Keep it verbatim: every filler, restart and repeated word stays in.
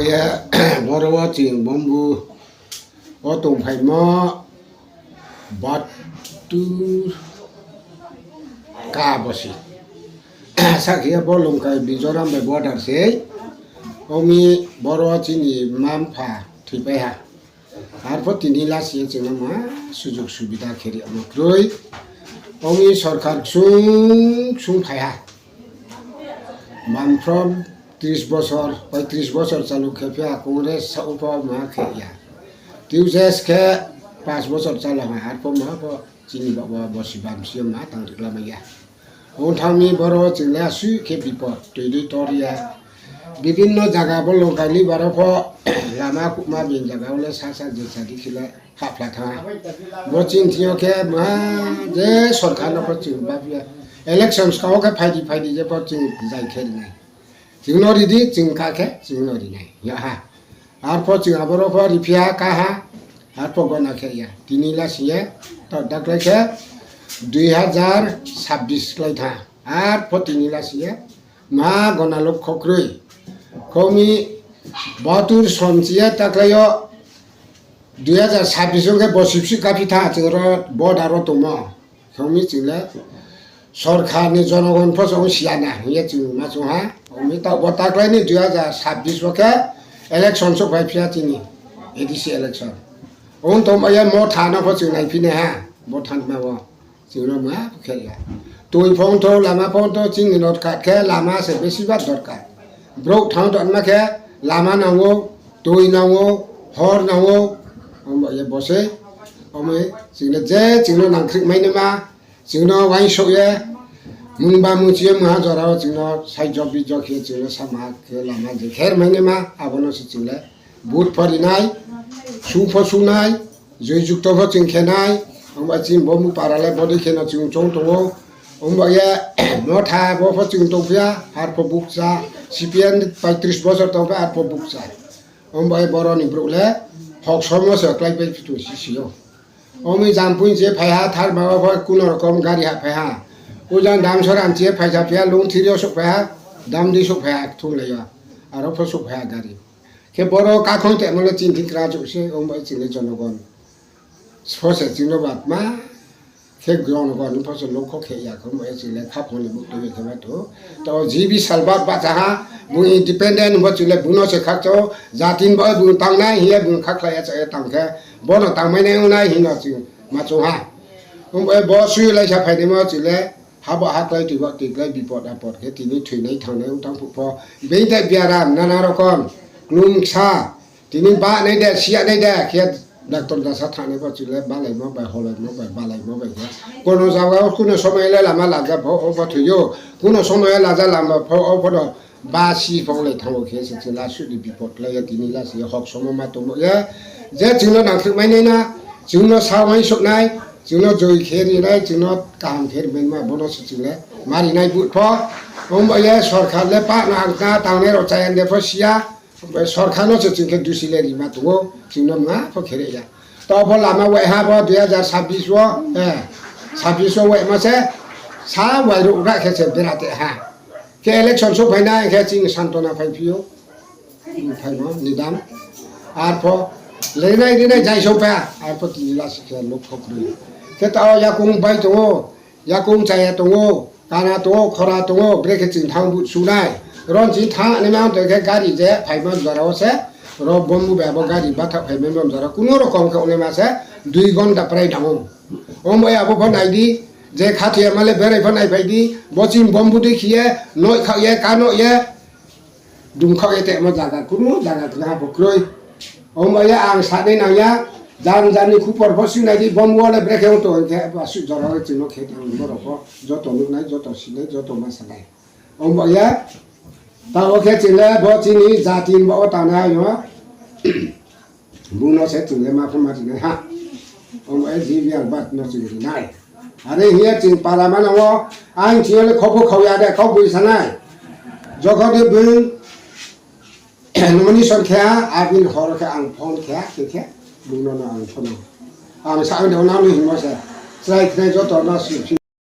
Ye, boro wo ching Bombu wo tongphaimo batur ka bosi. Sakhe ye bo Longkai Mizoram bai border sei. Omi boro wo chini mma-mpha thoipai ha. Arpho tini lasi ye chwngno ma sujug subida khe ri omo kroi. Omi sorkar ksung ksung phai ha. Mma-mpha tris bosor, poitris bosor chalu khe phi ha, Congress sa upho ma khe ya. T U J S khe pas bosor chalu ha, arpho ma pho chini baoh wo bosi bamsi yo ma tang ri lamai ya. Ong thang mi boro ching le asuh khe bipod, tui dui tor ya. Bibinno zaga bo Longkai ni baro pho lama kuhma bini zaga wo le sasa je sadi khe le hahphla thanng ha. Bo chini thing yo khe ma je sorkar no pho ching baphi ya. Election skang wo khe phai di, phai di je pho ching zai khe ri nai. Ching no ri di, ching ka khe ching no ri nai. Ya ha. Arpho ching aboro pho riphi ya, ka ha. Arpho gona khe ya. Tini lasi ye, taoh daklai khe dui hazar sabbish klái tha. Arpho tini lasi ye, ma gona lok kho kroi. Khomi batur sonchi ye taklái yo dui hazar sabbish ong khe bosi bsi kaphi tha ching ro border wo tongmo. Khomi ching le sorkar ni jonogon pho se ong si ya na hing ye ching ma chung ha. Omi taoh bo taklái ni dui hazar sabbish wo khe election souhphai phi ya chini A D C election. Ong tongma ye Motha no pho ching naiphi nai ha, bo thanngma wo. Ching no ma pho khe ya. Tui phongtho, lama phongtho, chini norkat khe lama se besiba dorkar. Brouh thanng tongma khe lama nang ou, tui nang ou, hor nang ou, omo ye bo se, omo ching le je ching no nangkhrik mai naima, ching no uaingsouh ye, mungba mungchi ye mungha jora wo ching no saijo bijo khe ching no sama khe lama je kher mai naima, abo no se ching le vote pho ri nai, su pho su nai, joi jukto pho ching khe nai, ongba chini Bombu para le bodei khe no ching choung tong ou, ongba ye Motha bo pho ching tong phi ya, arpho bukcha, C P M paitris bosor tong phi ya, arpho bukcha. Ongba ye boro ni brouh le hoksomo se kláipai phi tong si si ou. Omi Jampui ni chi ye phai ha, Tharma wo pho kuno rokom gari hahphai ha. Ujang Damsora ni chi ye phai sa phi ya, Lungthir yo souhphai ha, Damdi souhphai ha, thumlai yo. Aro pho souhphai ha gari. Khe boro kakhong temo le chini thing kra chouh se, ongba ye ching le jonogon. Pho se ching no ba tma khe jonogon pho se lok kho khe ya khe, ongba ye ching le khaphang ni buktui ye khe ma tong. Taoh G B Salwa bahcha ha, bung independent bo ching le bung no se khakchang ou, jati ni bo bung tangnai hing ye bung khakhlai ya cha ye tang khe, bo no tangmai nai ong nai hing no ching ma choung ha. Ongba ye bo sui laisa phainaimo ching le, habo haklái tui bo tui klái bipod apod khe tini thoinai thangnai ong tang phuh pho, being tei biaram nana rokom, klum ksa, tini banai de, siyanai de khe doctor dasa thangnai pho ching le balaimo bai, holaimo bai, balaimo bai khe. Kuno zaga wo kuno somoi le lama laja pho o pho thoi ou, kuno somoi laja lama pho o pho no basi pho lai thanng ou khe se ching lasuh ni bipod klái ye tini lasi ye hoksomo ma tongmo ye. Je ching no nangkhrik mai nai na, ching no sa uaingsouh nai, ching no joi khe ri nai, ching no kaham khe ri mai ma, bo no se ching le ma ri nai vote pho. Ongba ye sorkar le pah no ang kna tangnai rao chaya de pho si ya. Sorkar no se ching khe dusi le rima tong ou, ching no mungha pho khe ri ya. Taoh pho lama waiha bo dui hazar sabbish wo, sabbish wo waima se, sa wairuh ra khe se bera te ha. Khe election souhphai nai khe ching santona phaiphi ou. Phaimo nidam. Arpho lenai rinai jai souhphai ha, arpho tini lasi khe lok kho kroi. Khe taoh yakoung bai tong ou, yakoung chaya tong ou, kana tong ou, khora tong ou, brekhe ching thanng vote su nai. Ron ching thanng naima tong khe gari je phaimo jora wo se, ro Bombu bai abo gari bathaoh phaimo jora kuno rokom khe ongnaima se, dui ghonta prai nang ou. Ongba ye abo pho nai di, je khathoi ya ma le berai pho naiphai di, bo chini Bombu dei khe ye, noih khaoh ye, kanoh ye, dum khaoh ye temo zaga, kuno zaga tong ha pho kroi. Ongba ye ang sanai nang ya, jan jan ni khupor pho sui nai di, Bombu wo le brekhe ong tong khe, asuh jora wo ching no khe tong boro pho, joto nuhnai, joto sinai, joto ma sanai. Ongba ye, taoh wo khe ching le bo chini jati ni baoh wo tangnai yo. Bung no se ching le ma pho ma ri nai ha. Ongba ye G B Albert no ching ri nai. Are hing ye ching para manang wo, ang ching yo le khou pho khou ya de, kau boi sa nai. Jokho de bung nomination khe ha, abini hor khe ang phone khe ha, khe khe, bung no no ang phone ou. Ang sa ang de, nang no hingmo se, chrai khnai joto no si